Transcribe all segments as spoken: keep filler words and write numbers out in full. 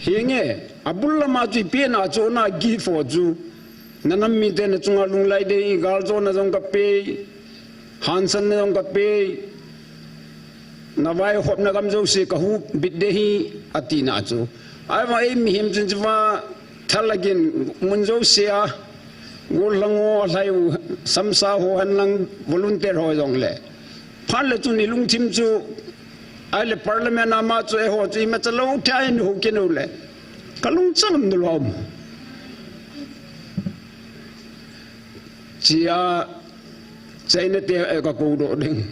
Hinge, abul lama chu ipi na chu na gift ho chu. Na nam mite na chunga lunglai ding, gal chona jong kapei, hansanna jong kapei, na vaihopna gam jouse kahubit ding ahi, ati na chu. Ahivang ei mihem chun chu va thalagin mun jouse a, gollhang ho, lhai u, samsa ho, henlang volunteer ho jong le. Phat le chun ilungthim chu, ahile parliament a ma chu eiho chu imacha lou thei in ho kinu le. Kalung changam dul hom. Chia, China te, eh, kakou doh ding.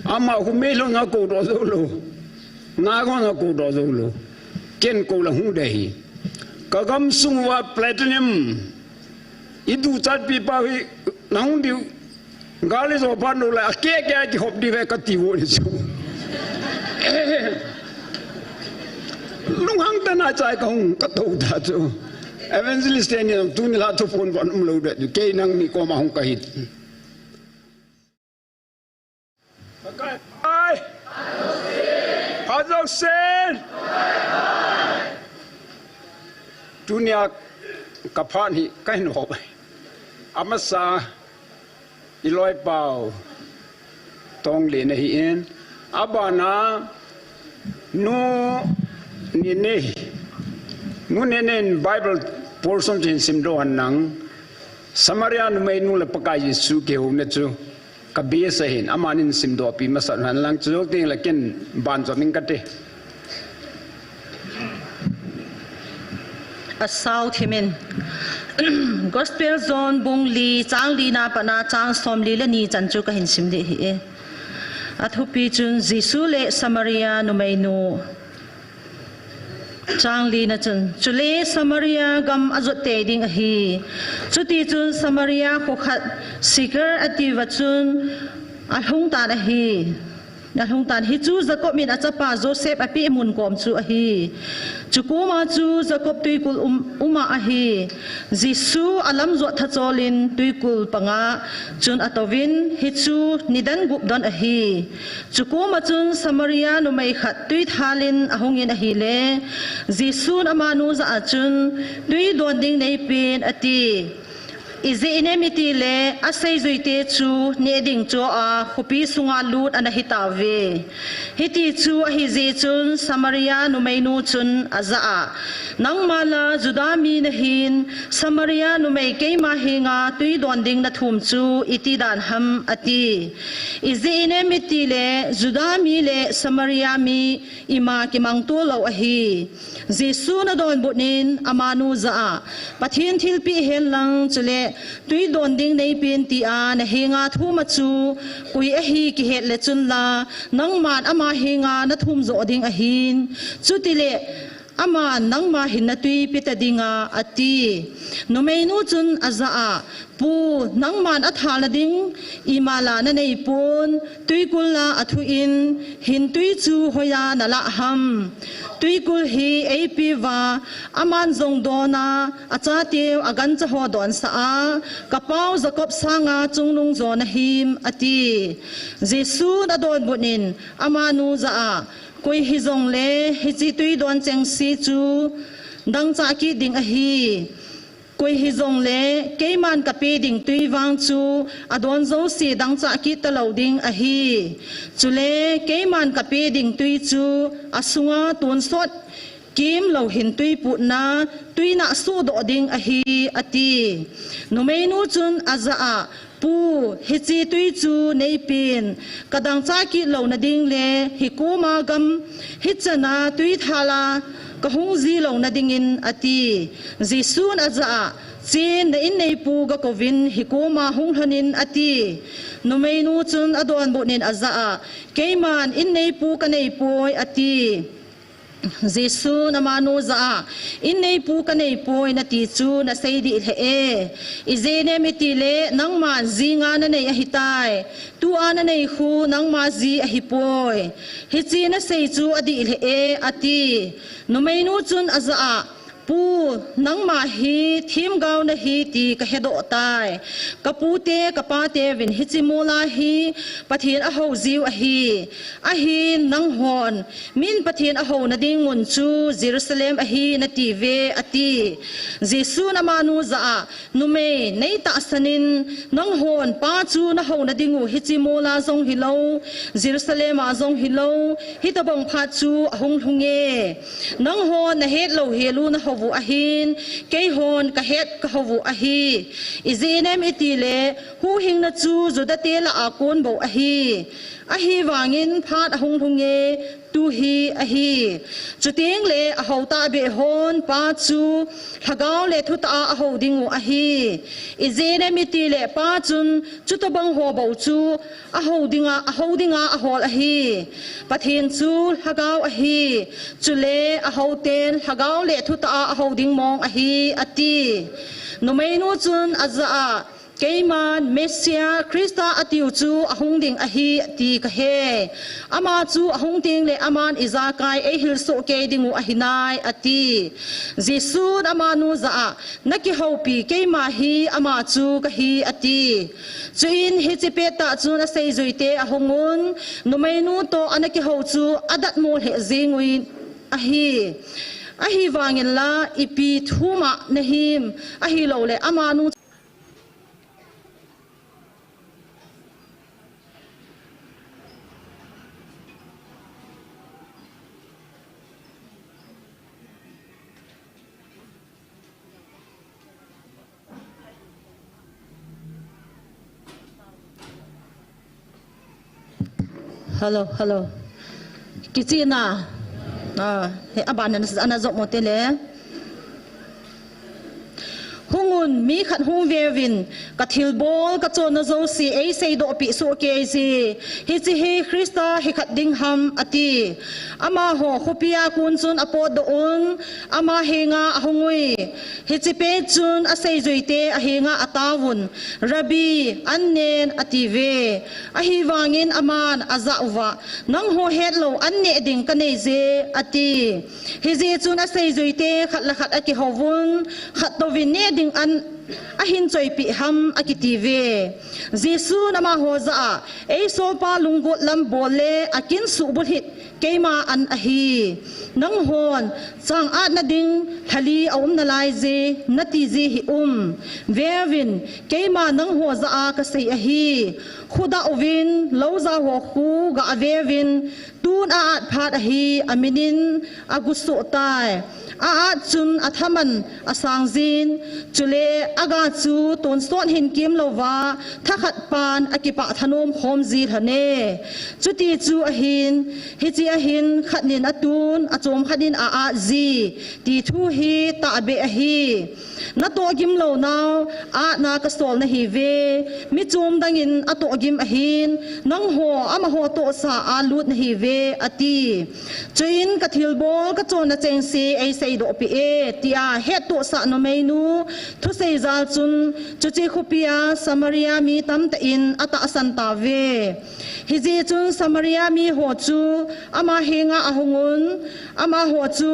Ama khu Meitei ho na kou doh jou lou. Naga ho na kou doh jou lou. Ken kou la hung ding ahi. Ka gam sung uva platinum. I duchatpi pa hi na hung diu. Gal ijo phat uleh, akeh keh a kihop ding ve kati vo ni chu. Lunghang tah in achai kahung katou ta chu. Evangelist teni tuni la thuphon von umlou ding, kei nangni koma hung kahi. Pakai pai. Phat jousen. Tunia kaphat hi kahin hop. Amasa, iloipau Tonglena ahin. Abana, Nu Nene. Nu Nene in Bible portion chu hin simdoh hen lang. Samaria numeinu le Pakai Jesu kihouna chu. Ka base ahin, amanin simdohpi masa hen lang, chujou teng le ken ban jom ing kate. Asao thimin. Gospel John bung li, chang li na pat a chang som li le ni chan chu kahin sim ding ahi e. Athupi chun Jesu le Samaria numeinu. Chang li na chun, chule Samaria gam ajot tei ding ahi. Chuti chun Samaria kho khat Sychar atiuva chun alhung tan ahi. Alhung tan, hichu Jacob in achapa Joseph apeh mun kom chu ahi. Chukoma chu Jacob tuikul um, um a ahi. Jesu alamjot thacholin tuikul panga chun atouvin, hichu nidan gup don ahi. Chukoma chun Samaria numei khat tui thalin ahungin ahile, Jesun amanu jah a chun, tui don ding neipen, ati. Ijeh inem itile, aseijuite chu neh ding choh a khopi sunga lut ana hitauve. Hiti chu ahijeh chun Samaria numeinu chun ajah a, nangma la Juda mi nahin, Samaria numei keima henga tui don ding nathum chu iti dan ham, ati. Ijeh inem itile, Juda mi le Samaria mi ima kimangto lou ahi. Jesun adonbut in amanu jah a, Pathen thilpeh hen lang chule, tui don ding neipen tia nahenga thuma chu koi ahi kihet le chun la, nangman ama henga nathum joh ding ahin. Chutile, aman nangma hin natui pe ta dinga, ati. Numeinu chun ajah a, Pu, nangman athalna ding ima la naneipon, tuikul la athuin, hin tui chu hoiya nalah ham. Tuikul hi eipeuva, aman jong dona, achateu agancha ho donsah a, kapau Jacob sanga chungnung jo nahim, ati. Jesun adonbut in, amanu jah a, koi hijongle, hiche tui don chengse chu dangchah kit ding ahi. Koi hijongle, keiman kape ding tui vang chu adon jouse dangchah kit talou ding ahi. Chule, keiman kape ding tui chu asunga tonsot kemlou hin tuiputna, tuinah sohdoh ding ahi, ati. Numeinu chun ajah a, Pu, hiche tui chu neipen, kadangchah kit louna ding le, hikoma gam, hichana tui thal a, kahung ji louna dingin, ati. Jesun ajah a, chen, na inneipu gakouvin, hikoma hung lhonin, ati. Numeinu chun adonbut in ajah a, keiman inneipu kaneipoi, ati. Jesun amanu jah a, inneipu kaneipoi nati chu nasei dih lheh e. Ijeh inem itile, nangman ji nga nanei ahitai. Tua nanei khu nangma ji ahipoi. Hiche nasei chu adih lheh e, ati. Numeinu chun ajah a, Pu, nangma hi themgao nahi ti kahedoh tai. Kapute, kapate vin hiche mola hi Pathen ahou jiu ahi. Ahin nanghon, min Pathen ahouna ding mun chu Jerusalem ahi natiuve, ati. Jesun amanu jah a, Numei, neitahsan in, nanghon Pa chu nahouna dingu hiche mola jong hilou, Jerusalem a jong hilou, hitobang phat chu ahung lhunge. Nanghon nahet lou helu nahouvu ahin, keihon kahet kahouvu ahi. Ijeh inem itile, huhhingna chu Judate lah a konbou ahi. Ahivangin phat ahung lhunge, tu hi ahi. Chutengle ahou tahbeh hon Pa chu lhagao le thutah a ahou dingu ahi. Ijeh inem itile Pa chun chutobang ho bou chu ahou dinga, ahou dinga ahol ahi. Pathen chu lhagao ahi. Chule ahouten lhagao le thutah a ahou ding mong ahi, ati. Numeinu chun ajah a, Keiman Messiah Christa atiu chu ahung ding ahi ti kahe. Ama chu ahung tengle aman ijakai eihil soh kei dingu ahinai, ati. Jesun amanu jah a, nakihoupi keima hi ama chu kahi, ati. Chuin hiche pettah chun aseijuite ahungun, numeinu toh ana kihou chu adatmo lheh jengun ahi. Ahivanginla ipi thuma nahim, ahiloule amanu Hello, hello. Kichena. Ah, he, abana ana jop mo tele. Hungun, mi khat hung veuvin, kathilbol kachonna jouse eiseidohpeh sohkei je. Hiche hi Christa hikhat ding ham, ati. Amaho khopia kon chun apotdoh un, ama henga ahungui. Hiche pet chun aseijuite ahenga ataovun, Rabbi, an nen, atiuve. Ahivangin aman ajah uva, nangho hetlou an neh ding kanei je, ati. Hijeh chun aseijuite khat le khat akihouvun, khat touvin neh ding an ahin choipeh ham akitiuve. Jesun amaho jah a, eisolpa lunggot lam bol le akin suhbulhit keima an ahi. Nanghon, chang atna ding lhali aum nalai je, nati ji hih un. Veuvin, keima nangho jah a kasei ahi. Khudah uvin, lou jao ho khu gah veuvin, tun a-at phat ahi, aminin agusoh tai. A-at chun athaman asang jin, chule aga chu tonsot hin kimlouva, thakhat pan akipah thanom khom ji lhon e. Chuti chu ahin, hiche ahin khatnin atun, achom khatnin a-at ji, ti thu hi tahbeh ahi. Natohgim lounau, atna kasol nahiuve, mi chom dangin atohgim ahin, nangho amaho tohsa a lut nahiuve, ati. Chuin kathilbol kachonna chengse eiseidohpeh e, tia hettohsah numeinu thusei jal chun, chuche khopia Samaria mi tamtah in atahsan tauve. Hijeh chun Samaria miho chu ama henga ahungun, amaho chu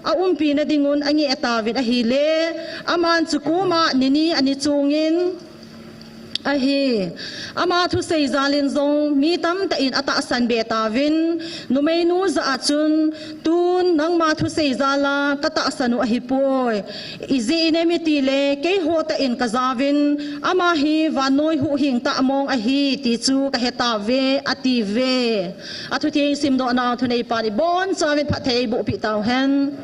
aumpina dingun angeh tauvin ahile, aman chu koma ni ni ani chongin ahi. Ama thusei jalin jong mi tamtah in atahsan be tauvin, numeinu jah a chun, tun nangma thusei jal a katahsan u ahipoi. Ijeh inem itile, keiho tah in kajaovin, ama hi vannoi huhhing tah mong ahi, ti chu kahetauve, atiuve. Athutheng simdohnau thuneipan ibonchauvin phatthei eibohpeh tauhen.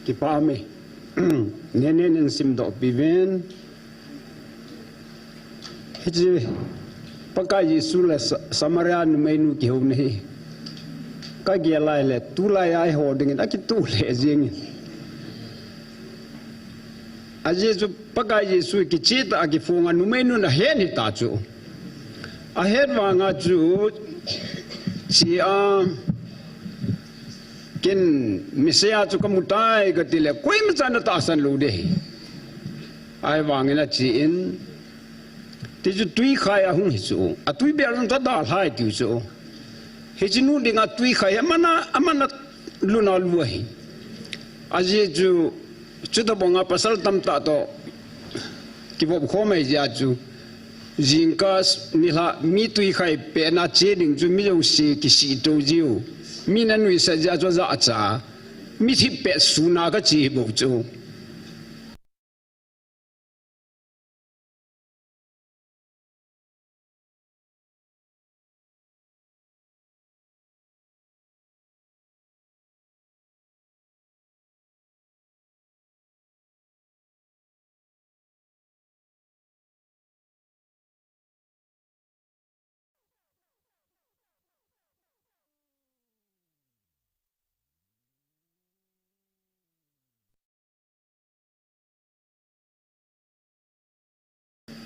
Kipah e. Nene nin simdohpeh uvin. Hiche Pakai Jesu le Sa-, Samaria numeinu kihouna hi kagel a ahile, tulai a eiho dingin akituh lheh jengin. Ajeh chu Pakai Jesu kichehtah a kiphonga numeinun ahet hita chu. Ahet vanga chu, che a, ken Messiah chu kamutai katile, koimachan atahsan lou ding ahi. Ahivangin achen, tichu twikhai ahung hi chu, atwi bel jong kadalhai tiu chu. Hiche nu dinga tui khai, amana, amana luna lu ahi. Ajeh chu, chutabanga pasal tamtah toh kivop khom ahi jeh chu. Jingkah nilhah mi tui khai pehna che ding chu mi jouse kisih to jiu. Mi na nuisat jeh chu aja acha. Mi thip pet suna kache bou chu.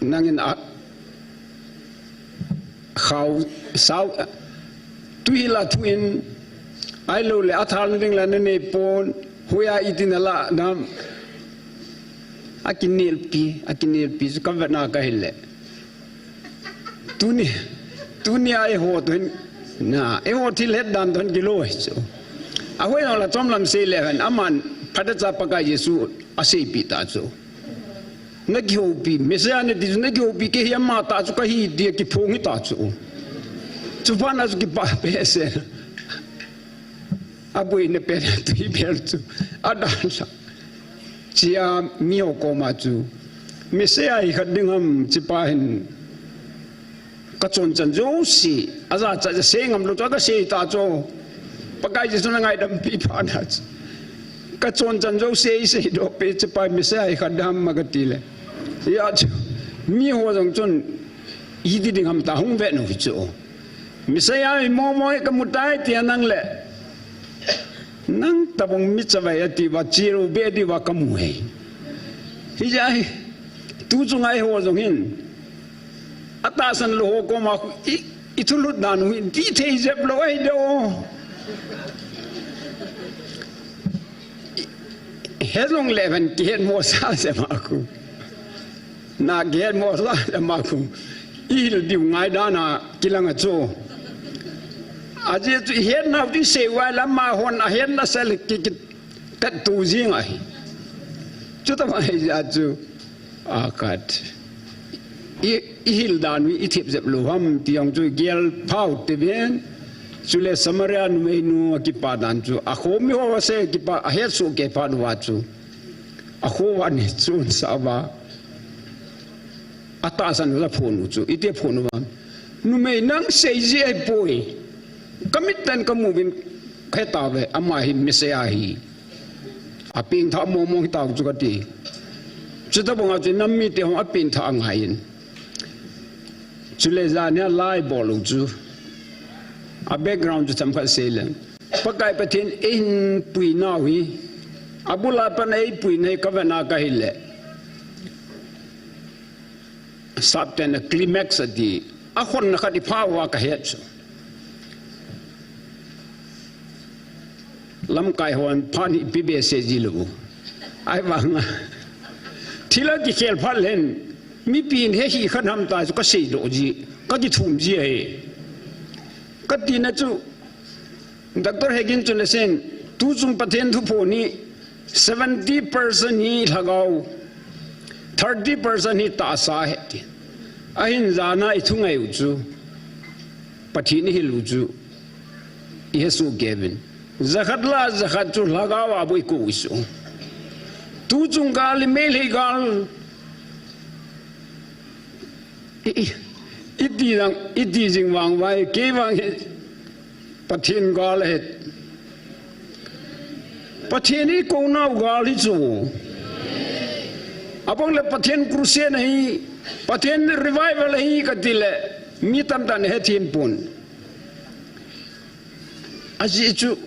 Nangin a khao sao tu hi la thu in ai lo le a thal ding la ne nei pon huya itin la nam a kinelpi a kinelpi chu ka vetna ka hile. Tuni, tuni a eiho tun, na, eiho thil het dan tun kilo chu. A hoi la chom lam sei le han, aman phate cha Pakai Jesu aseipi ta chu. Na kihoupi, Messiah na ti chu, na kihoupi kei hi ama ta chu, ka hi ti kiphong hi ta chu. Chu pa na chu kipa pe se. A bui na pe na tui bel chu. A dan sa. Chia mi ho koma chu. Messiah hi khat ding ham chi pa hin. Ka chonchan jouse, aja cha ja sei ngam lou chu, ka sei ta chu. Pakai Jesu na ngaidam pi pha na chu. Ka chonchan jouse, sei doh pe chi pa Messiah hi khat dam ma ka ti le. Ya chu, mi ho jong chun, iti ding ham ta hung ve nu chu. Messiah hi mo mo ka mu tai ti nang le. Nang tabang mi chavai ati va, chiru be ati va ka mu he. Hijeh a hi, tu chunga eiho jong hin. Atahsan lou ho koma khu i, i thulut dan u hi, ti thei jep lou ahi de o. I, he jong le van kihet mo sa se ma khu. Na kihet mo sa se ma khu. I hil diu ngai dan a kilang a chu. Ajeh chu i het nau ti sei vai lam ma hon a het na sel ki, ki, tat tu jing ahi. Chutabang ahi jeh chu. A khat. I, i hil dan u i thip jep lou ham ti jong chu gel phau te ben. Chule Samaria numei nu a kipa dan chu. A khomi ho se kipa a het su ke pha nu va chu. A kho va ni chun sa va. Atahsan la phon u chu. Iti phon u va. Numei nang sei ji ai poi. Ka mit tan ka mu vin ka he ta ve. Ama hi Messiah hi. A pengthah mong mong hi tau chu ka ti. Chutabang a chu nam mite hung a pengthah a ngai in. Chule jan hi a lai bol u chu. A background chu chomkhat sei le. Pakai Pathen eihin pui nau hi. A bul a pat a eipui na hi ka ve na ka hile. Sapten a climax a ti. A khon na khat i pha uva ka het chu. Lamkai hon phan hi pi be se ji lou. Ai vang a. Thil a kikhel phat len. Mipi in he hi khan ham ta chu ka sei doh ji. Ka kithum ji ahi. Ka ti na chu. Doctor Hagin chun asen. Tu chung Pathen thu pho ni. Seventy percent hi lhagao, thirty percent hi tahsa ahi ti. Ahin jan a i thu ngai u chu, Pathen i hil u chu, i he su kevin. Jakhat la jakhat chu lhagao a boi ko u chu. Tu chung gal i mei lhei gal. I, i, i ti jang, i ti jing vang vai, kei vang hi. Pathen gal ahi. Pathen i kou nau gal hi chu. Abang le Pathen crusade ahi, Pathen revival ahi ka ti le, mi tamtah in he thin pon. Ajeh chu,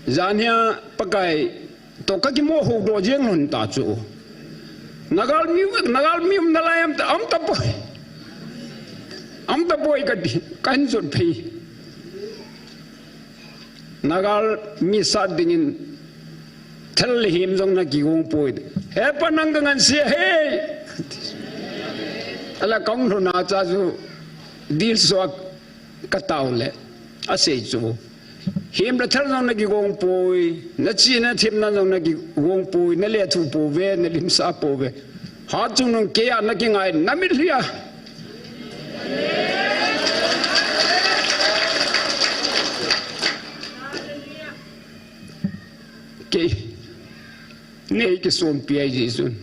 jan hi a Pakai toh ka kimo ho doh jeng lhon ta chu. Nagal mi, Nagal mi um na lai am ta, am ta poi. Am ta poi ka ti, ka hin jot phei. Nagal mi sat dingin thal le him jong na kigong poi. He pa nang ka ngan sia he. Ala kong lhon a cha chu dil suak. Ka tao le, a sei chu. Him le thal jong na kigong poi, na chi na thim na jong na kigong poi, na le thu po ve, na lim sa po ve. Ha chung nung ke a na kingai, na mit lia. Ke, nei ki som pi ai ji sun.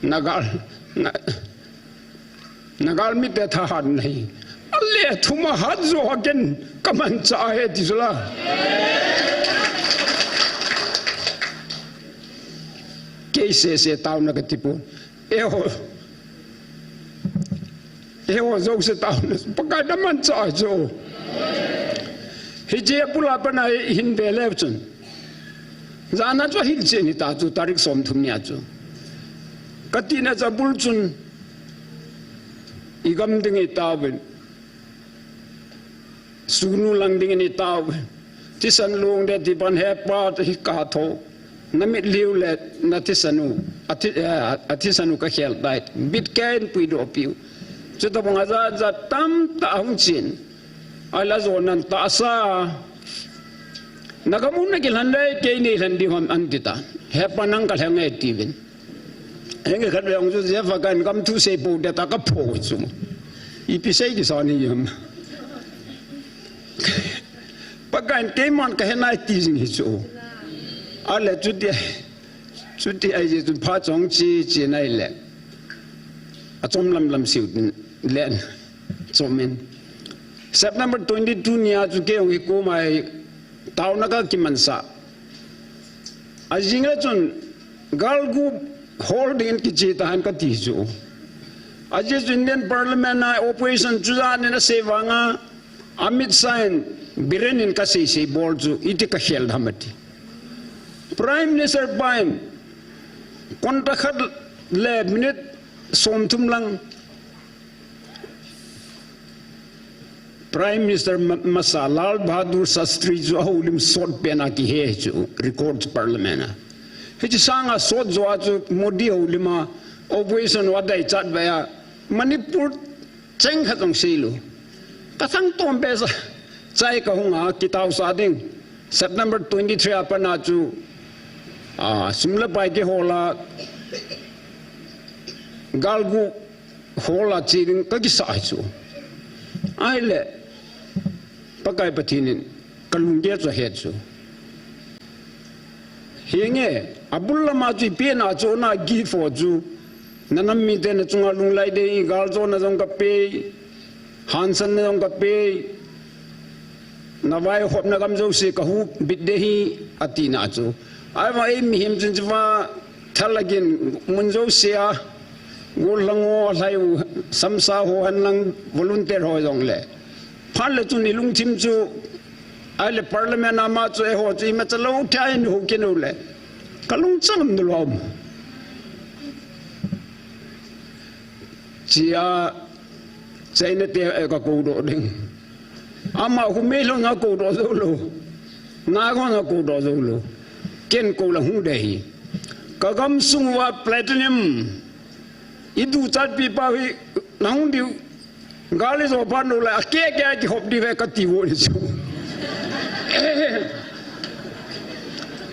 Nagal, na, Nagal mite thahat nahi. Ale thuma hat jo haken kaman cha he ti sula. Kei se se tau na katipu. Eho. Eho jo se tau na. Pakai da man cha jo. Hije pula pana hin be levchun. Jana chu hil che ni ta chu tarik som thum ni a chu. Kati na cha bul chun. I gam ding i tauvin. Sunu lang ding i tauvin. Thisan lung de ti ban he pa te hi ka tho. Na mit liu le na thisan u. A thi, eh, a thisan u ka khel tai. Bit ken pui do piu. Chu ta bang a ja ja tam ta hung chin. Ai la zo nan ta sa. Na ka mun na ki lan le ke ni lan di hom an ti ta. He pa nang ka heng e ti vin. Henge khat ve ong chu Jeff a kan kam thu sei po de ta ka pho chu. Ipi sei ki sa ni yam. Pakai keiman ka he nai ti jing hi chu. Ale chuti, chuti ai je chu pha chong chi, chi nai le. A chom lam lam siu len. Chom in. September twenty-two ni a chu kei ong hi ko mai tau na ka kiman sa. A jing le chun gal gu hol ding in kichi ta han ka ti chu. A je chu Indian Parliament a opposition chu ja ne na sei vanga Amit Shah in Biren in ka sei sei bol chu iti ka khel dam ati. Prime Minister pa in konta khat le minute som thum lang Prime Minister ma-, masa Lal Bahadur Shastri chu a houlim sot pen a kihe chu record Parliament a. Hichi sanga sot jo a chu Modi houlim a opposition wa dai chat ba ya Manipur cheng khat jong sei lu. Ka thang tom pe sa chai ka hung a kitau sa ding. September twenty-three a pana chu, a, sum le pai ki hola galgu hola chi ding ka kisa chu. Ai le, Pakai Pathen in ka lungge chu a het chu. Hinge, a bul lama chu i pe na chu na gi fo chu. Na nam mite na chunga lunglai dei, gal chu na jong ka pe, hansan na jong ka pe, na vai hop na gam jo se ka hu bit de hi a ti na chu. Ai va ei mihem chun chu va thal a gin mun jo se a, gol lang o lai u, samsa ho han lang volunteer ho jong le. Phat le chun i lungthim chu, ai le Parliament a ma chu e ho chu i ma cha lo thia in ho kin u le. Ka lung chang du lom. Chia, China te, eh, ka ko do ding. Ama hu me lo na ko do zo lo. Na ko na ko do zo lo. Ken ko la hu de hi. Ka gam sung wa platinum. I du chat pi pa hi na hung diu. Gal i zo pa no la ke ke ki hop di ve ka ti wo ni chu.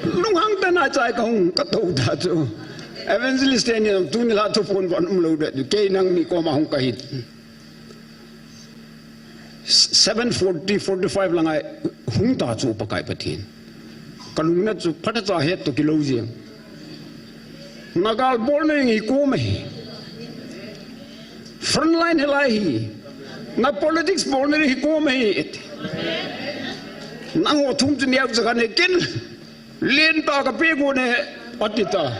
Lung hang ta na chai ka hung ka to da chu. Evangelist te ni tu ni la to phone ba num lo de ke nang ni ko ma hung ka hit. Seven forty, forty-five lang ai hung ta chu Pakai Pathen. Ka lungna chu phat a cha het to kilo jeng. Na gal bol na hi ko mai. Front line hi lai hi. Na politics bol na hi ko mai. Nang o thum chu niak cha ka ne kin. Len ta ka pe ko ne, ati ta.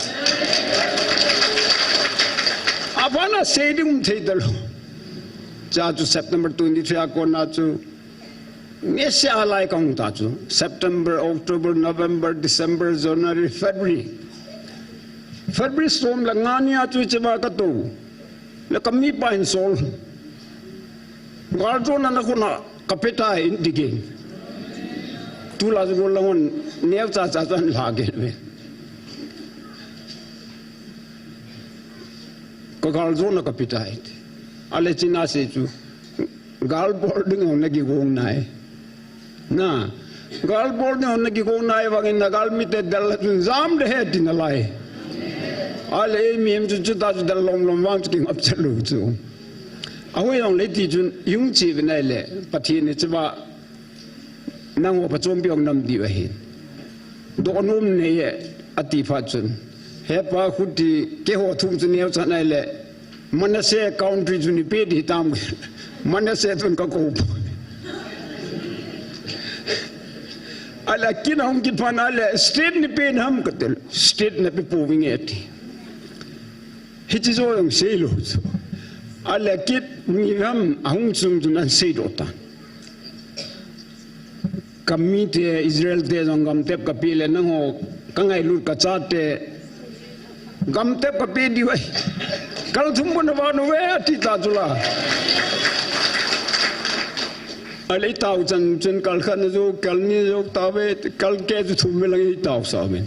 Abana sei ding um thei ta lo. Cha chu September twenty-three a kon na chu. Nge se a lai ka hung ta chu. September, October, November, December, January, February. February som le nga ni a chu che ba ka to. Le ka mi pa hin sol. Gal chu na na ko na ka pe ta in digin. Tu la chu lang on neo cha cha chan la ge ve. Ka gal chu na ka pe ta in. Ale china se chu. Gal bol ding jong na kigong nai. Na, gal bol ding jong na kigong nai vangin na galmite del a chun jam de he ti nalai. Ale ei mihem chu chuta chu del lom lom vang chu kingap chet lou chu. Ahui jong le ti chun jung chi ve nai le, Pathen in hiche va nangho phachompi jong nam diu ahi. Dohnom nei e, ati phat chun, he pa, khuti keiho thum chu neocha nai le, Manasseh country chu nei pe ding tam. Manasseh chun ka kou poi. Ale kin hung kit phat ale, state nei pe nam ka ti le, state na pe pouving e ti. Hiche joh jong sei lou chu. Ale kit mi ham ahung chun chun ahin seidoh tan. Ka mite Israel te jong gamtep ka pe le nangho ka ngailut ka chate gamtep ka pe diu ahi. Kal thum bou na vah uve ati ta chu la. Ale i tao chan chun kal khat na jou, kal ni jou tauve, kal keh chu thum ve lang i tao sa uvin.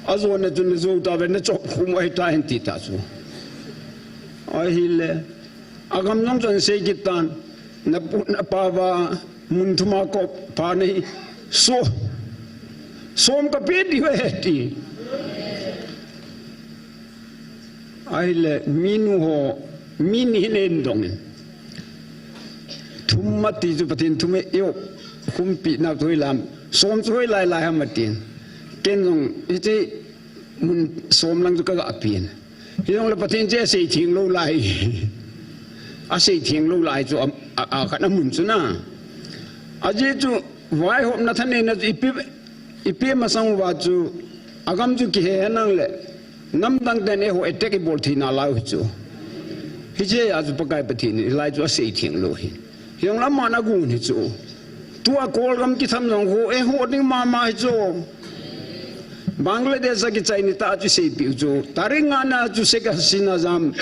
Ajona chun na jou tauve, na chop khum ahi ta hen ti ta chu. Ahile, agam jong chun sei kit tan, na pu na pa va mun thum a kop pha nei, so, som ka pe diu ahi ti. Ahile, minu ho, mi ni hin eidongin. Thum ati chu Pathen thum e, eiho, khumpi na chu hoilam, som chu hoilai lai ham atin. Ken jong, hiche mun som lang chu ka ga pen. Hijongle Pathen chu asei theng lou lai. Asei theng lou lai chu a, a, a khat na mun chu na. Ajeh chu vaihopna thaneina chu ipi, ipi masang uva chu agam chu kihe henlang le. Namdang ten eiho attack ibol thei nalai u chu. Hiche a chu Pakai Pathen in hilai chu asei theng lou ahi. Hijongle aman agon hi chu. Tua Kol gam kitham jong khu eiho ding mama hi chu. Bangladesh a kichai ni ta chu seipeh u chu. Tarik nga na chu Sheikh Hasina jam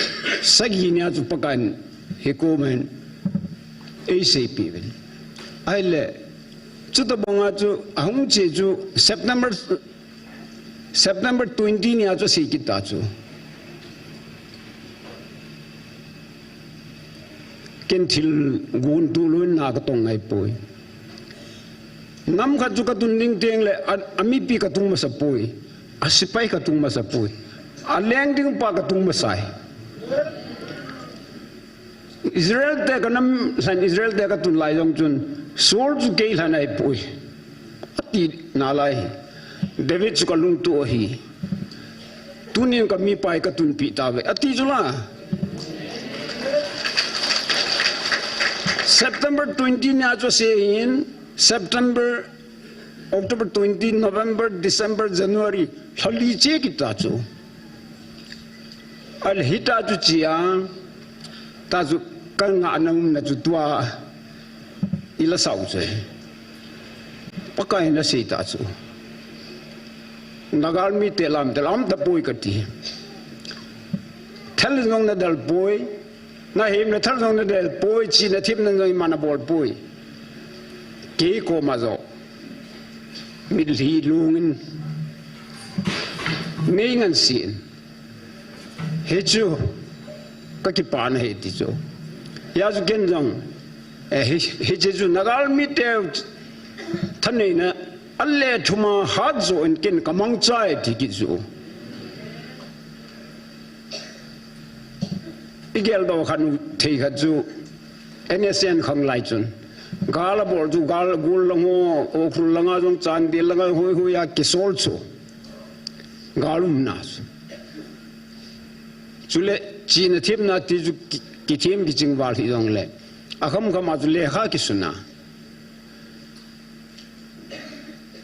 sagi nia chu Pakai in hi comment eiseipeh uvin. Ahile, chuti banga chu ahung che chu September September twenty nia chu asei kit ta chu. Ken thil gon tu lou na ka tong ngai poi. Nam khat chu ka tun ding teng le a, a mipi ka tung masa poi. A sepai ka tung masa poi. A leng ding pa ka tung masa e. Israel te ka nam lhan, Israel te ka tun lai jong chun, Saul chu kei lhan ahi poi. Ati nalai. David chu ka lungtup ahi. Tunin ka mipa hi ka tunpi tauve. Ati chu la. September twenty nia chu asei in, September, October twenty, November, December, January, lha li che kit ta chu. Ahile hita chu chia, ta chu ka ngahna umna chu tua i la sau chu. Pakai in asei ta chu. Na galmite lam te lam tapoi kati. Thal jong na del poi, na himna thal jong na del poi, chihna themna jong iman abol poi. Kei koma jong. Mitlhi lungin. Mei ngan sin. Hichu ka kipana ahi ti chu. Hijeh chun ken jong, eh, hi, hiche chu na galmite thaneina a le thum a hat jo in ken ka mangcha e ti kit chu. I geldoh khat u thei khat chu N S N khang lai chun. Gal abol chu gal gul lang ho, Ukhrul langa jong Chandel langa hoi hoi a kisol chu. Gal umna chu. Chule, chihna themna ti chu ki, kithem kiching val hi jongle. Akham kham a chu lekha kisuna.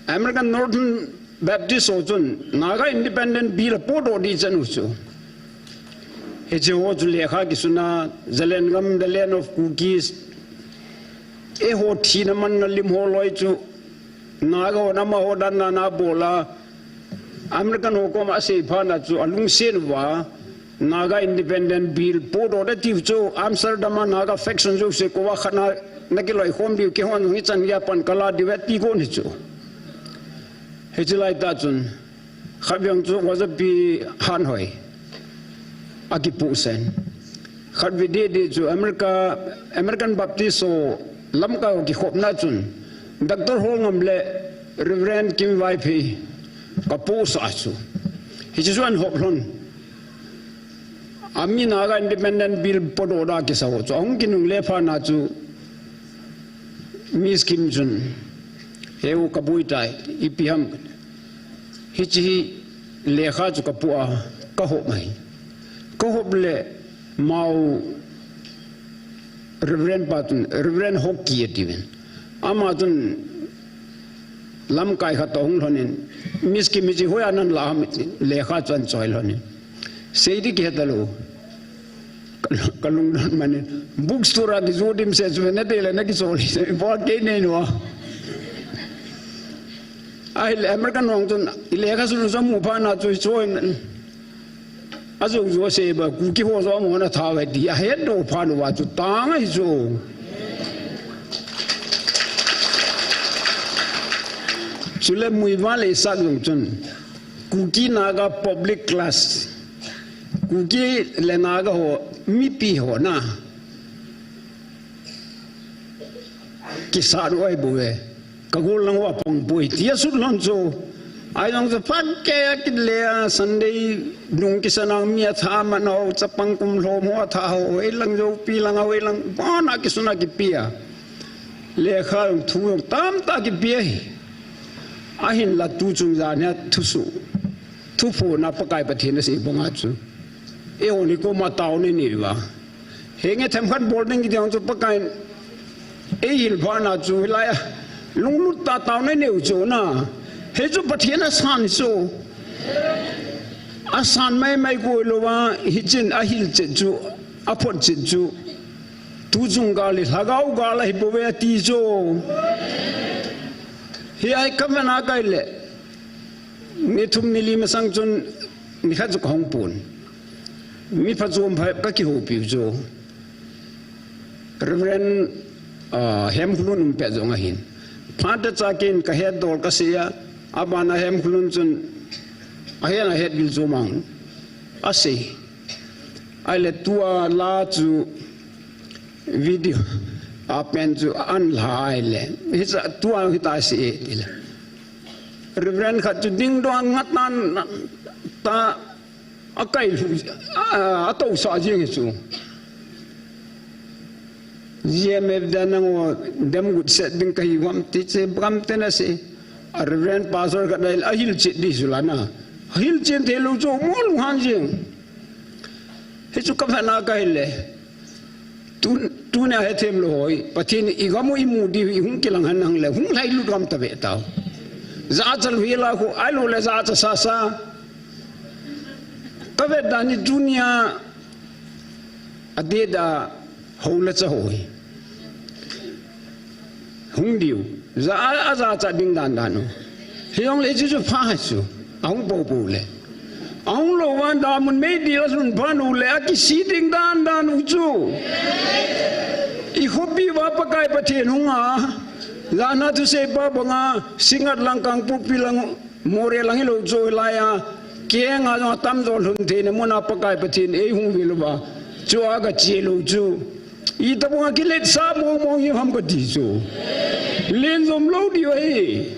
American Northern Baptist ho chun Naga Independent Bill apodoh ding chan u chu. Hiche ho chu lekha kisuna, Zalengam, the land of Kukis. Eiho thina manna lim ho loi chu. Naga ho nama ho dan na na bola. American ho koma asei phat na chu alungset uva. Naga Independent Bill podoh ding tiu chu Amsterdam a Naga faction jouse koma khat na, na kiloikhom diu keihon jong ichan geiya pan kala diu e ti kon hi chu. Hiche lai tah chun khat veng chu Vajapi hanhoi akipusen. Khatvei deh deh chu America, American Baptist ho lamkai ho kikhopna chun Doctor Holngam le Reverend Kim Vaiphei kapohsah chu. Hichu chu ahin hop lhon. Ami Naga Independent Bill podoh da kisa ho chu ahung kinungle phat na chu Miss Kim chun, "Heu, kaboi tai, ipi ham." Hiche hi lekha chu kapoh a, kahop mai. Kahop le mau Reverend pa chun, Reverend Hoki atiuvin. Ama chun lamkai khat toh hung lhonin, "Miss Kim, hiche hoiya nalah ham?" Lekha chu ahin choi lhonin. Seidi kihe talou. Ka, kalungdon manin. Bookstore a kijoh dimset chu nadei le nakichol hi. Bol kei nei nua. Ahile American ho chun, ilekha sunu chu amu phat na chu choi. Ajou jou asei ba, Kuki ho jong amona tha ve ti ahetdoh phat uva chu tang ahi chu. Chule Muivah le Isaac jong chun Kuki Naga public class, Kuki le Naga ho mipi ho na kisat u ahi bouve. Ka gol lang uva pang poi, tia sut lhon chu. Ahi jong chu phat kei a kile a, Sunday nung kisan a mi atha man ho, chapang kum lhom ho atha ho, hoilang Joupi lang a, hoilang bon a kisun a kipe a. Lekha jong thu jong tamtah kipe ahi. Ahinla tuchung jan hi a thusoh, thuphon a Pakai Pathen asei banga chu, eiho ni koma taona inei uva. Henge themkhat bol ding kiti jong chu Pakaiyin eihil phat na chu hilai a lunglut tah taona inei u chu na. Hichu Pathen asan chu. Asan maimai koi louva, hichun ahilchet chu, aphotchet chu, tuchung gal hi lhagao gal ahi bouve ati chu. Hiche a kavet na kei le, ni thum ni li masang chun nikhat chu kahung pon. Mi phachom pha kakihoupiu chu Reverend, ah, Hemkholun um pet jong ahin. Phat cha keiin kahetdol kasei a, abana Hemkholun chun ahet, ahet vil chu mang asei. Ahile tua la chu video a pen chu ahin la ahile, hiche tua hita asei e tile. Reverend khat chu dingdoh a ngatan ta akai lhu, a, atousah jeng hi chu. G M F dan nangho demgut set ding kahi uvam ti che bam te na se. A Reverend Pastor khat ahilchet di chu la na. Ahilchen thei lou chu mo lunghan jeng. Hichu kavet na kei le. Tu, tunia hethem lou hoi, Pathen in igam u imu diu hi hung kilang hen nang le, hung lhailut gam tave tau. Jachat lou hi la khu, ahilou le jachat sasa. Kavet dan hi tunia, adeh a, hou le cha hoi. Hung diu. Ja a, ajachat ding dan dan u. Hijongle chu chu pha chu. Ahung pou pou le. Ahung lou van damun meidil a lhun phat u le akisi ding dan dan u chu. I khopi uva Pakai Pathen hung a. Jana thusei pa banga Singngat lang Kangpokpi lang Moreh lang hilou chu hilai a. Keng a jong atamjo lhun theina muna Pakai Pathen eihung vil uva. Chu a kache lou chu. Itobang a kiletsah mong mong hi ham kati chu. Lenjom lou diu ahi.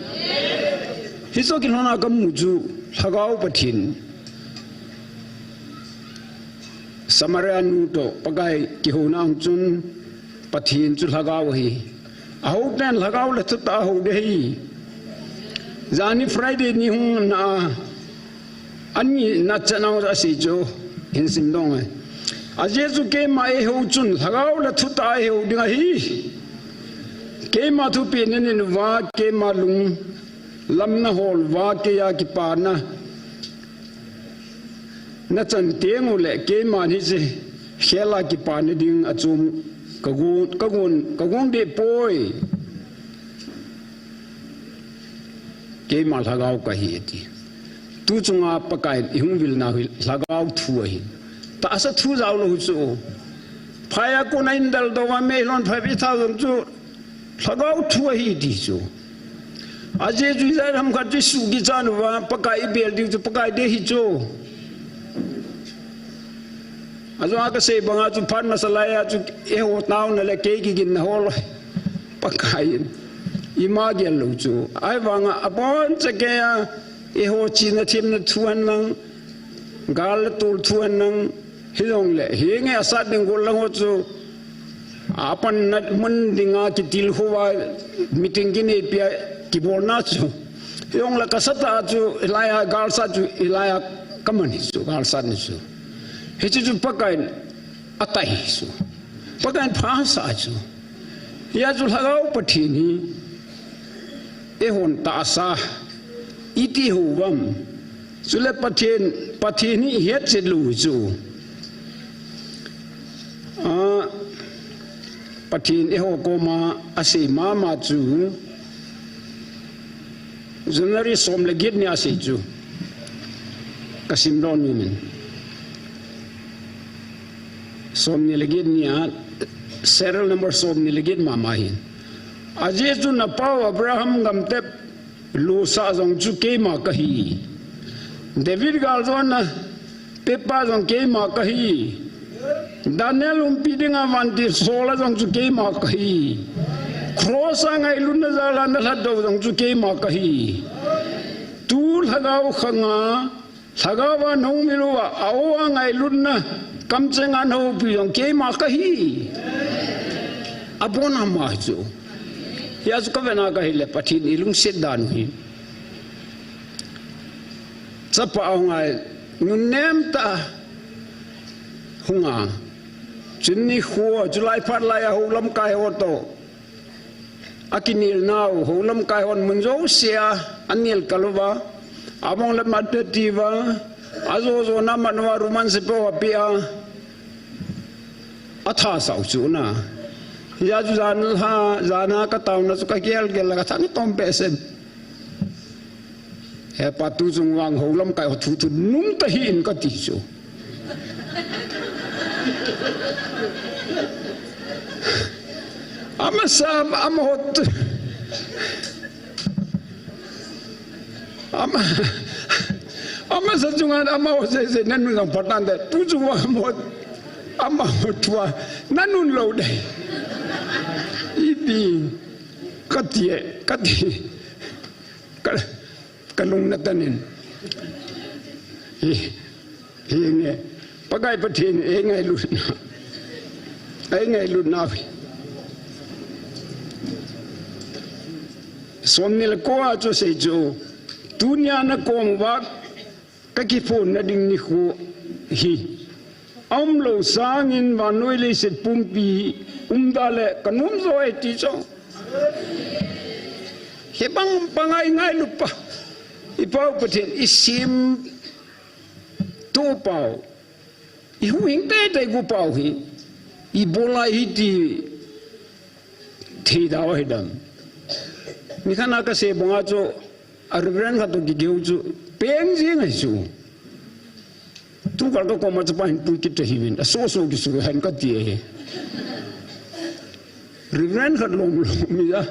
Hichu kilhona kamu chu Lhagao Pathen. Samaria nu toh Pakai kihouna a chun Pathen chu Lhagao ahi. Ahou ten Lhagao le thutah a hou ding ahi. Jani Friday ni hung na Ani na chanang asei chu hin sim dong e. Ajeh chu keima eihou chun Lhagao le thutah a eihou ding ahi. Keima thupeh na nei uva, keima lunglam na hol uva, keiya kipana na chan teng u le keima hiche khel a kipana ding a chom kagon, kagon, kagon deh poi. Keima Lhagao kahi ati. Tu chunga Pakai in ihung vilna hi Lhagao thu ahi. Tahsa thu jao lou chu. Phai a kona indal doh uva meilhon phai pi thao jong chu Lhagao thu ahi ti chu. Ajeh chu Israel ham khat chu suh kichan uva Pakai ibel diu chu Pakai dei hi chu. Ajong a kasei banga chu phat masa laiya chu eiho taona le kei kiginna ho loi. Pakaiyin ima gel lou chu. Ahivanga abonchan keiya eiho chihna themna thu henlang, gal le tol thu henlang, hijongle hinge asat ding gol lang ho chu apanna mun dinga kitilkhou a meeting kineipi a kibolna chu. Hijongle kasatah chu hilaiya galsat chu hilaiya kaman hi chu, galsat ni chu. Hichu chu Pakaiyin atai hi chu. Pakaiyin phasah chu. Hia chu Lhagao Pathen hi eihon tahsa iti hou uvam. Chule Pathen, Pathen hi ihetchet lou hi chu. Ah, Pathen eiho koma asei mama chu January som le get nia asei chu. Kasim lou numin. Som ni le get nia, serial number som ni le get mama hin. Ajeh chu napau Abraham gamtep losah jong chu keima kahi. David galjona pepa jong keima kahi. Daniel umpi dinga vantil sola jong chu keima kahi. Cross a ngailutna jala nalhatdoh jong chu keima kahi. Tu Lhagao khanga Lhagao a nahung milouva, a-o a ngailutna kamchenga nahoupi jong keima kahi. Abona ama chu. Hia chu kavena kahile Pathen ilungset dan u hi. Chapa ahunga nunnem tah a hunga. Chun nikho, chulai phat laiya houlamkai ho toh akinelnau, houlamkai hon mun jousea anel kalouva, abongle mat pe tiuva, ajo jona mat uva room an sepo apea, athasau chu na. Hia chu jan lha, jana kataona chu kagel gel la kathang tom behseh. Hepa, tu chung vang houlamkai ho thu thu nung tahih in kati chu. Amasa, amaho tu, ama, amasa chunga amaho sese nanun jong phatante, tu chung vang amaho, amaho thua nanun lou de. Ipi kati e, kati. Ka, kalungna tanin. Hi, hinge, Pakai Pathen eingailutna, eingailutna. Som ni le ko a chu asei chu, tunia nakom uva kakiphonna ding nikho hi aumlou sangin vannoi leiset pumpi umda le kanom jo e ti chu. Hibang banga ingailupa, ipau Pathen isimtoh pau, ihuhhing teitei gu pau hi ibola hiti theida u hidam. Nikhat a kasei banga chu, a Reverend khat toh kigel u chu peng jeng ahi chu. Tukal kakoma chapa hin pui kit ahiuvin, asoso kisu hen kati ahi. Reverend khat lom lom mi a,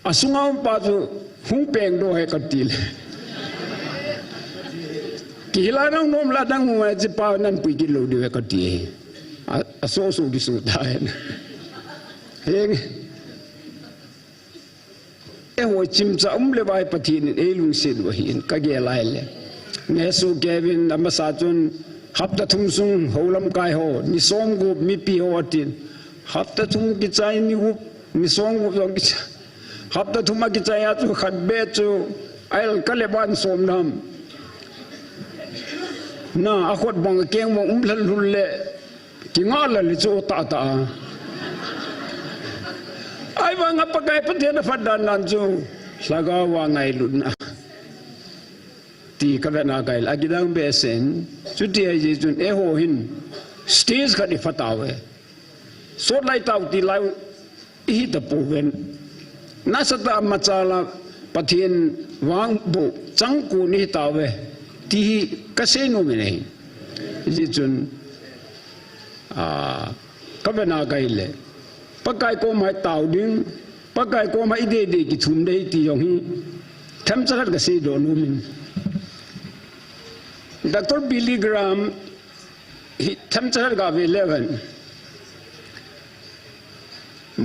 asunga um pa chu hung pengdoh e kati le. Kihila nang nom la nang um e, chepa nan pui kit lou diu e kati ahi. A, asoso kisu ta hen. Henge. Eiho chimcha um le vai Pathen in eilungset u ahin kagel a ahile. Nesu Kevin amasa chun hapta thum sung houlamkai ho, ni somgup mipi ho atin. Hapta thum kichai ni gup, ni somgup jong kichai. Hapta thum a kichai a chu khat beh chu ail kale ban som nam. Na, akhut bang akeng bang um lhal lhul le. Kingah lal hi chu tah tah a. Ahivanga Pakai Pathen aphat dan dan chu Lhagao a ngailutna. Ti kavetna kail a kidang behseh in. Chuti ahi jeh chun eiho hin stage khat ipha tauve. Sot lai tau ti lai ihi tapouve. Nasatah a machal a Pathen vangboh changkon ihi tauve. Ti hi kasei nom in ahi. Hijeh chun, a, kavetna kahi le. Pakai koma itao ding, Pakai koma ideidei kithum ding ti jong hi themcha khat kaseidoh nom in. Doctor Billy Graham Hi themcha khat gave leu hen.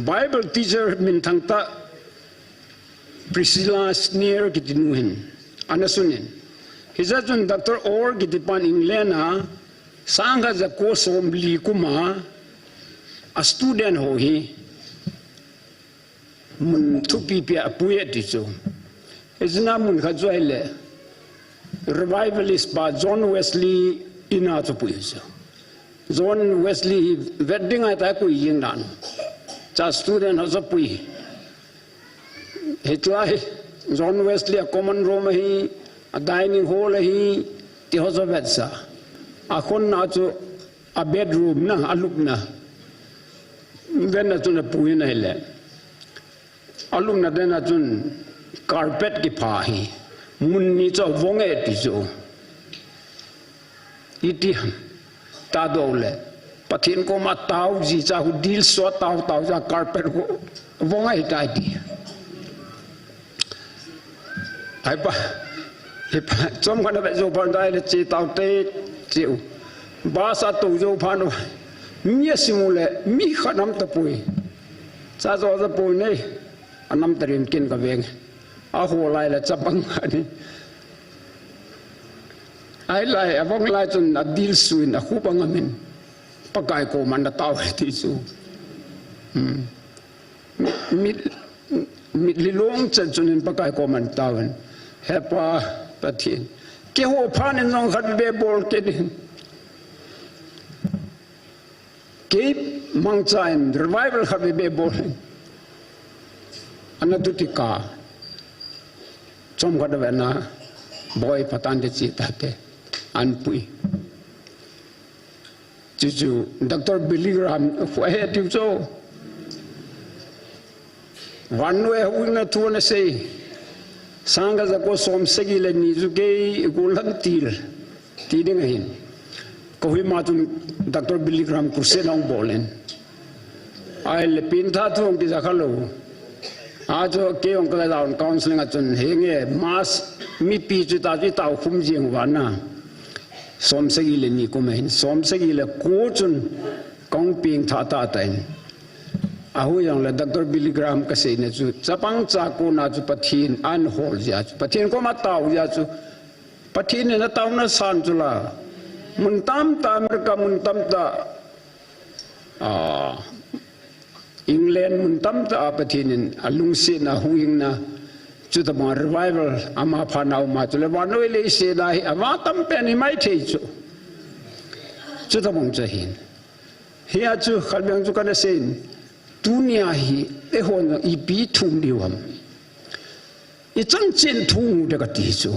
Bible teacher minthang tah Priscilla Shirer kiti nu hin ana sun in. Hijeh chun Doctor Orr kiti pan England a sangkhat jako somli kum a a student ho hi mun thupi pi a apui e ti chu. Hijeh a mun khat chu ahile Revivalist pa John Wesley in a chu pui chu. John Wesley hi vet ding ahi tia koi jing dan. Cha student ho chu pui. Hitia hi John Wesley a common room ahi, a dining hall ahi, ti ho chu vet sa. A khonna chu a bedroom na, a lupna. Vet na chun apui in ahile. A lupna den a chun carpet kipha hi. Mun ni chu avong e ti chu. Iti ham. Tadoh le. Pathen koma tao ji cha hu dil so tao tao cha carpet khu vong ahi tai ti. Ai pa, hi pa, chomkhat na vet jou phat dai le che tao te, che u. Bus a tou jou phat nu. Mi asim u le, mi khat nam tapoi. Cha jo ja poi nei. Anam tarin kin ka veng. Aho lai le chapang ani. Ahilai, avong lai chun adil suin akhup angamin. Pakai koma na tao ti chu. Hmm. Mit, mit lilong chen chun in Pakai koma na tao in. He Pa, Pathen. Keiho phat in jong khat be bol kit in. Kei mangcha in revival khat be be bol in. Ana tu ti ka. Chomkhat vet na boi patan te chi ta te. An pui. Chuchu Doctor Billy Graham khu ahe tiu chu. Vannoi a huhhingna thu ana sei. Sangkhat jako somsagi le ni chu kei golhang til. Ti ding ahin. Kohima chun Doctor Billy Graham crusade ahung bol in. Ahile pengtha thu hung kija kha lou. Achu kei jong ka down counseling a chun henge mass mipi chu ta chu tao khum jing uva na. Somsagi le ni kum ahin, somsagi le ko chun kahung pengtha tah tah in. Ahu jong le Doctor Billy Graham kaseina chu, chapang cha kona chu Pathen in ahol jeh a chu, Pathen koma tao jeh a chu, Pathen in ataona san chu la, mun tamtah, America mun tamtah, ah, England mun tamtah a Pathen in alungsetna, huhhingna, chutobang revival ama phanau ma chule vannoi leiset a hi ava tampen hi maithei chu. Chutobang chu ahin. Hia chu khat veng chu kana seiyin. Tunia hi eihon ipi thum diu ham. Ichan chen thum u de kati chu.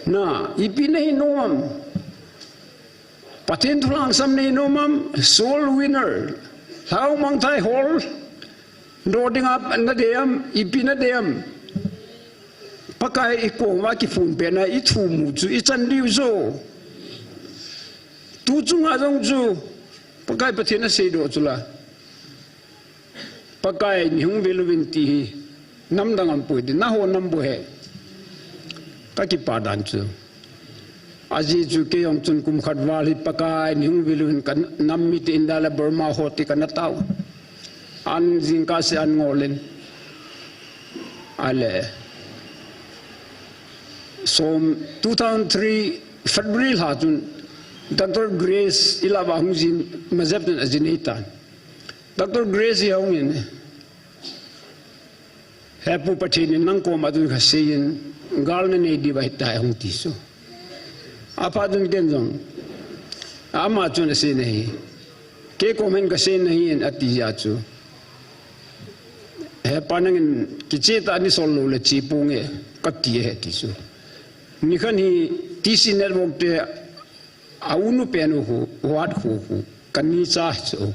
Na, ipi nahi nom am. Pathen thu lhangsam nahi nom am, soul winner. Lhau mangthai hol. Do dinga nadei am, ipi nadei am. Pakai ikoma kiphun pena ithum u chu, ichan diu chu. Tu chunga jong chu, Pakai Pathen aseidoh chu la. Pakai nei hung vil uvin ti hi, namdang aum poi ti, nangho nam bou ahi. Ka kipa dan chu. Ajeh chu kei jong chun kum khat val hi Pakai nei hung vil uvin ka nam mite India le Burma ho ti kana tao. An jingkah seh an ngol in. Ale. Som two thousand three February lha chun Doctor Grace ilah uva hung jin, Majep ten ajin eitan. Doctor Grace hi ahung in, He Pu Pathen in nang koma tun kaseiyin, gal nanei diu ahitai hung ti chu. Aphat chun ken jong, ama chun asei nahi. Kei koma hin kasei nahi in ati jeh a chu. He Pa nangin kiche tah ni sol lou le che ponge kati ahi ti chu. Nikhat hi T C Network te A unu pen u khu, wat khu khu, kani cha chu.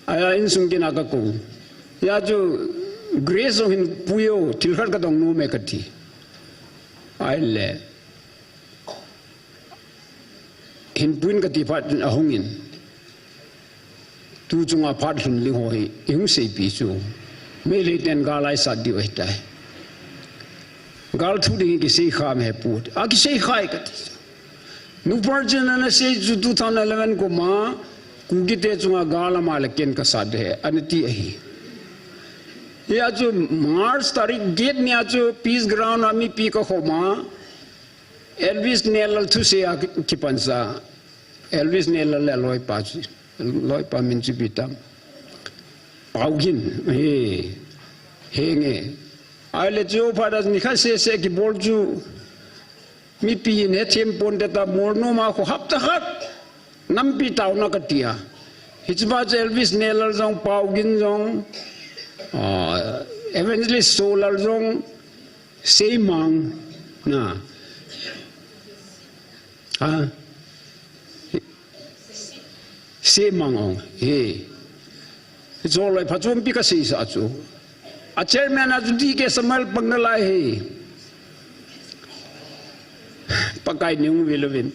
Aya insung kina kakou. Hia chu Grace jong hin pui o, thil khat kadong nom e kati. Ahile. Hin puiyin kati phat in ahung in. Tu chunga phat lhun ding ho hi, ihung seipi chu. Meitei ten gal aisat diu ahitai. Gal thu ding hi kisei kha me pu. A kisei khai kati. Nupar chun ana sei chu two thousand eleven kum a, Kuki te chunga gal ama le ken kasat de, ana ti ahi. Hia chu March tarik get nia chu Peace Ground a mipi kakhom a, Elvis Neilal thusei a kipansa. Elvis Neilal le loipa chu, loipa min chu ipi tam. Paugin, he, henge. Ahile chu Father's ni khat sese kibol chu, mipi in hethem ponte ta, Mornom a kho hapta khat nampi taona kati a. Hiche pa chu Elvis Neilal jong, Paugin jong, ah, Evangelist Solal jong, Seimang, na. Ah. Seimang ong, he. Joloi phachompi kaseisa chu. A chairman a chu D K Samuel pang nalai he. Pakai neihung vel uvin.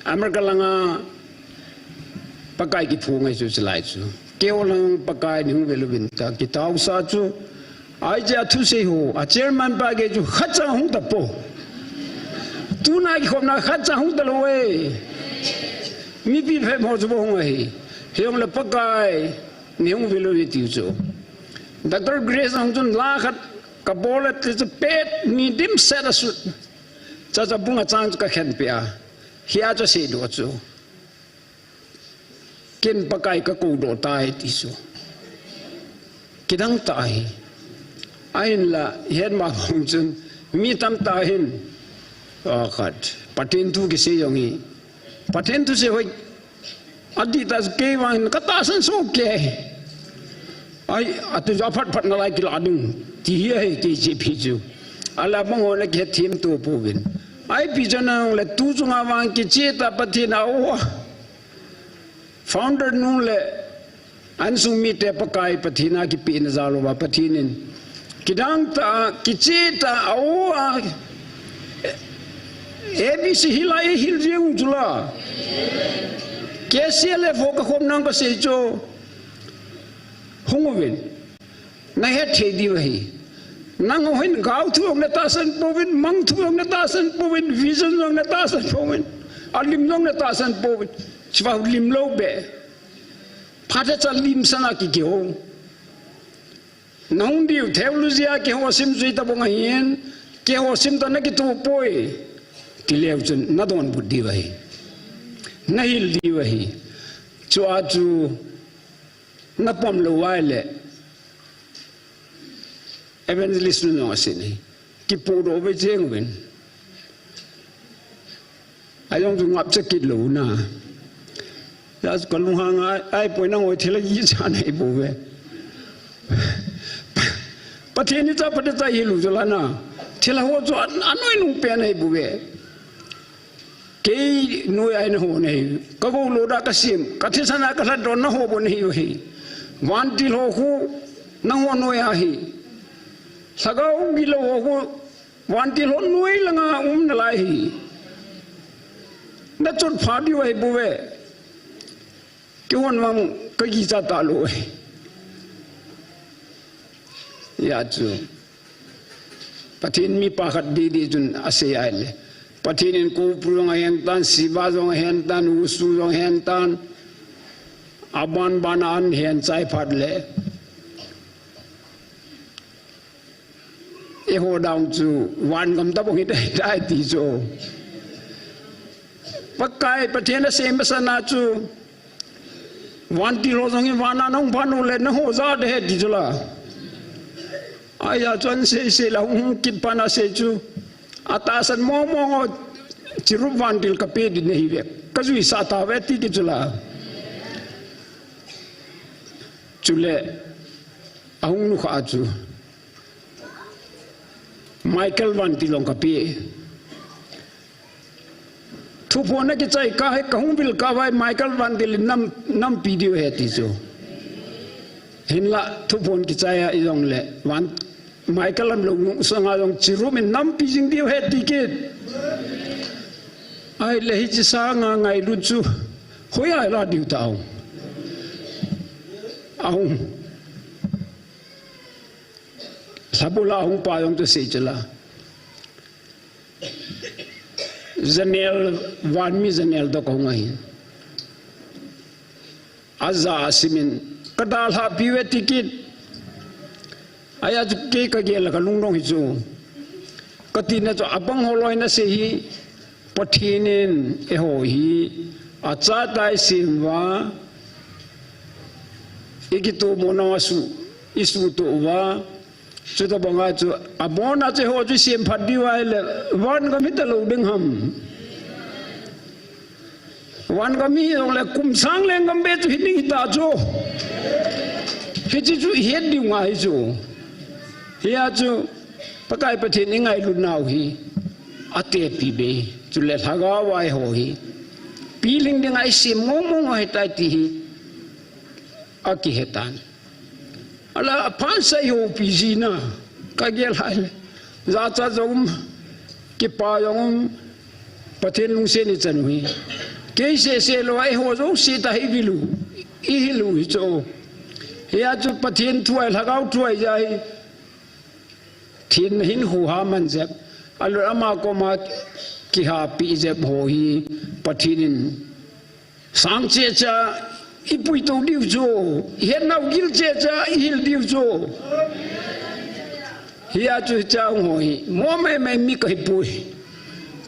America langa Pakai kiphong ahi chu chulai chu. Keiho lang Pakai neihung vel uvin ta kitaosa chu. Ahi, hiche a thusei ho, a chairman pa gei chu khatcha hung tapoi. Tuna kikhopna khatcha hung talou e. Mipi phabep ho chu bou hung ahi. Hijongle Pakai neihung vel uve tiu chu. Doctor Grace jong chun la khat kabol e ti chu pet ni dimset a sut. Chacha bung a chang chu kakhenpeh a. Hia chu aseidoh chu. Ken Pakai kakoudoh tai ti chu. Kidang tah ahi. Ahinla, hihen ma hung chun, mi tamtah hin, ah, khat, Pathen thu kisei jong hi. Pathen thusei hoi, adih tah chu kei vang hin katahsan soh kei. Ahi, atu chu aphat phat nalai kilah ding, ti hi ahi kei chu ipi chu. Ahile abang ho le kihethem to pouvin. Ahi, ipi chu najongle tu chunga vang kicheh tah Pathen a o a. Founder nu le a insung mite Pakai Pathen a kipehna jal uva Pathen in kidang tah a, kicheh tah a, o a, A B C hilai hil jeng u chula. K C L F ho kakhom nang kasei chu. Hung uvin. Nahet thei diu ahi. Nangho hin gao thu jong natahsan pouvin, mang thu jong natahsan pouvin, vision jong natahsan pouvin, alim jong natahsan pouvin. Chua lim lou beh. Phat hecha limsana kikihou. Nahung diu theology a keiho sim jui tabang ahin, keiho sim ta nakitoh poi. Tileu chun nadonbut diu ahi. Nahil diu ahi. Chua chu napom lou uva ahile. Evangelist nu jong asin ahi. Kipodoh ve jeng uvin. Ajong chu ngapcha kit lou na. Hia chu kalunghang a, ahipoi nangho thil a ichan ahibouve. Pathen icha, Pathen icha hilou jala na. Thil a ho chu a, anoinung pen ahibouve. Kei noi a naho nahi. Ka gou lou da ka sim. Ka thisan a ka lhatdoh naho bou nahi uhi. Vantil ho khu nangho noi ahi. Lhagao gilou ho khu vantil ho noi langa um nalai ahi. Nachot pha diu ahibouve. Keihon vang ka kicha talou e. Hia chu. Pathen mipa khat didi chun asei ahile. Pathen in Koupru jong ahen tan, Siva jong ahen tan, Usu jong ahen tan. Aban ban a ahin chai phat le. Eiho dang chu van gam tabang hita hita ti chu. Pakai Pathen asei masana chu. Vantil ho jong hi van a nahung phat uleh nangho ja de he ti chu la. Ahia chu ahin sei sei la hung hung kit phat na sei chu. Atahsan mong mong ho cherub vantil kape ding nahi ve. Kajuisah tauve ti kit chu la. Chule ahung nukha chu. Michael vantil jong kape. Thuphon a kichai kah hi kahung vil kah uva Michael vantil in nam, nampi diu ahi ti chu. Hinla thuphon kichai a ijongle van Michael lamlou sanga jong cherub in nampi jing diu ahi ti kit. Ahile hiche sanga ngailut chu hoiya la diu ta ong. Aung. Lhabula hung pa jong chu sei chu la. Janel, vanmi janel toh kahung ahi. Aja asimin, kadalhah piuve tikit. Ahi chu kei kagel a kalungdong hi chu. Katina chu abang ho loi nasei hi, Pathen in eiho hi achatai sem uva, ikitoh mo nau asu, isuhtoh uva, chuti banga chu, abona chu eiho chu isemphat diu ahile, van gam hita lou ding ham. Van gam hi jongle kum sang lenggam beh chu hiding hita chu. Hiche chu ihet diu ngai chu. Hia chu Pakai Pathen ingailut nau hi atepi be. Chule lhagao a eiho hi pilhing dinga isem mong mong ahitai ti hi akihetan. Alah, aphat seiho pi jina, kagel hile. Jachat jong um, kipa jong um, Pathen lungset ichan u hi. Kei seh seh lou, eiho jouse ta hi ihilu, ihilu hi chu. Hia chu Pathen thu ahi, lhagao thu ahi jeh a hi. Thenna hin huha man jep. Alut ama koma kihapi jep ho hi Pathen in sang cheche a ipuito diu chu, ihet nau gil cheche a ihil diu chu. Hia chu hiche ho hi, mo mai mai mi kahipoi.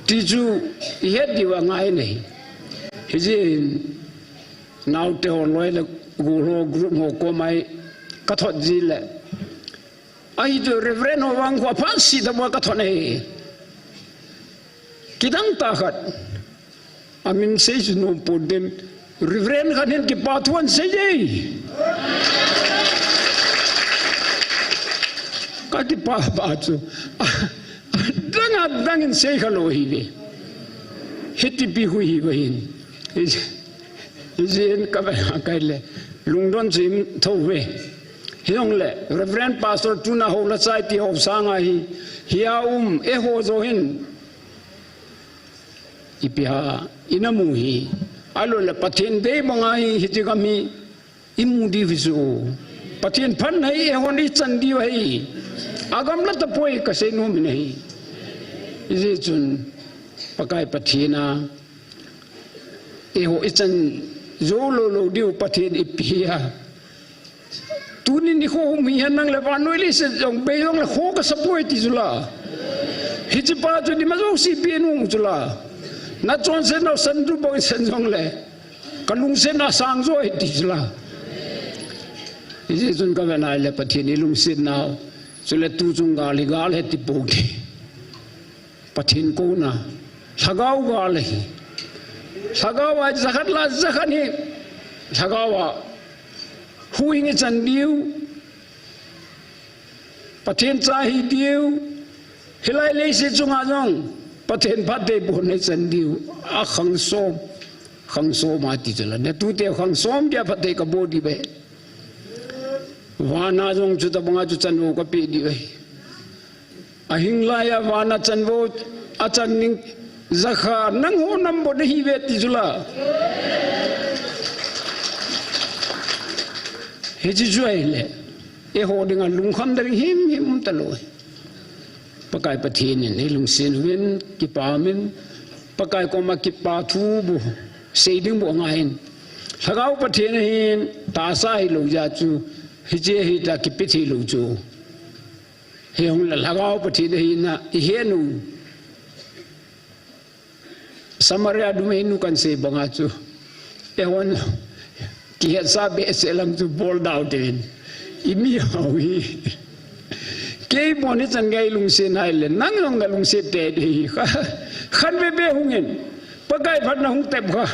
Ti chu ihet diu angai nei. Hijeh in naote ho loi le gol ho group ho koma kathot ji le. Ahi chu Reverend ho vang khu aphat seh tah bou kathot nei. Kidang tah khat. Amin sei chu nom pon tin, Reverend khat hin kipa thu ahin sei e. Kakipah pah chu. Adang adang in sei khalou ahiuve. Hitipi hui hi vahin. Hijeh in kave a kaile. Lungdon chu imu thou ve. Hijongle, Reverend Pastor tuna hou la chai ti ho sanga hi. Hia um, eiho jouse hin. Ipi ham, ina mu hi. Ahilouleh Pathen dei banga hi, hiche gam hi imu diu hi chu. Pathen phatna hi eihon ichan diu ahi. Agamla tapoi kasei nom in ahi. Hijeh chun Pakai Pathen a eiho ichan jou lou lou diu Pathen ipi ham. Tuni nikho hung hi hen nang le vannoi leiset jong bei jongle kho kasa poi ti chu la. Hiche pa chu dima jouse pe nom chu la. Nachonset nau san tu bang sen jongle kalungset na sang jo ahi ti chu la. Hijeh chun kave a ahile Pathen ilungset nau. Chule tu chung gal hi gal ahi ti pou te. Pathen kouna, lhagao gal ahi. Lhagao a jakhat le jakhat hi, lhagao a huhhing ichan diu, Pathen cha hi diu, hilai leiset chunga jong Pathen phattheibohna ichan diu, akhang som, khang som ati chu la. Natute khang som dia phatthei kaboh diu ahi. Vana jong chuti banga chu chanvou kapeh diu ahi. Ahing laiya vana chanvou, achan ning jakha nangho number nahiuve ti chu la. Hiche chu ahile, eiho dinga lungkham ding himhim um talou. Pakai Pathen in eilungset uvin, kipa umin, Pakai koma kipa thu bou sei ding bou angaiyin. Lhagao Pathen ahin tahsa hilou jeh chu, hiche hi ta kipe thei lou chu. Hijongle Lhagao Pathen ahina ihet u. Samaria numeinu kan sei banga chu. Eihon kihetsa behseh lang chu bol dau teuvin. Imi hao hi. Kei bon hichan gei lungset nai le, nang jong nalungset tei ding hi. Khanvei vei hungin. Pakai phatna hung tep kha.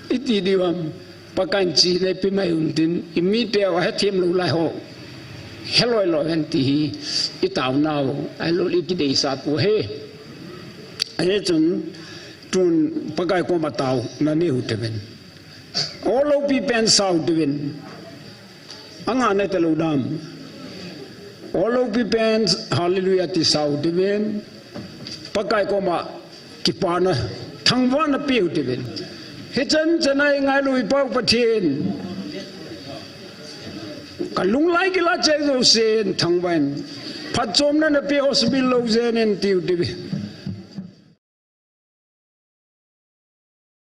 Iti diu ham. Pakaiyin chihna ipi mai um tin, imite u ahethem lou lai ho. Heloi loi hen ti hi, itaonau, ahilou le ikideisah pou ahi. Ahi chun, tun Pakai koma taona nei u teuvin. Ol loupi pen sao teuvin. Anga nei talou dam. Ol loupi pen, hallelujah ti sao teuvin. Pakai koma kipana, thangvahna peu teuvin. Hichan chana ingailu i Pau Pathen. Kalunglai gila cheng jousen thangvah in. Phatchomna napeh ho suhmil lou jeng in tiu teuvin.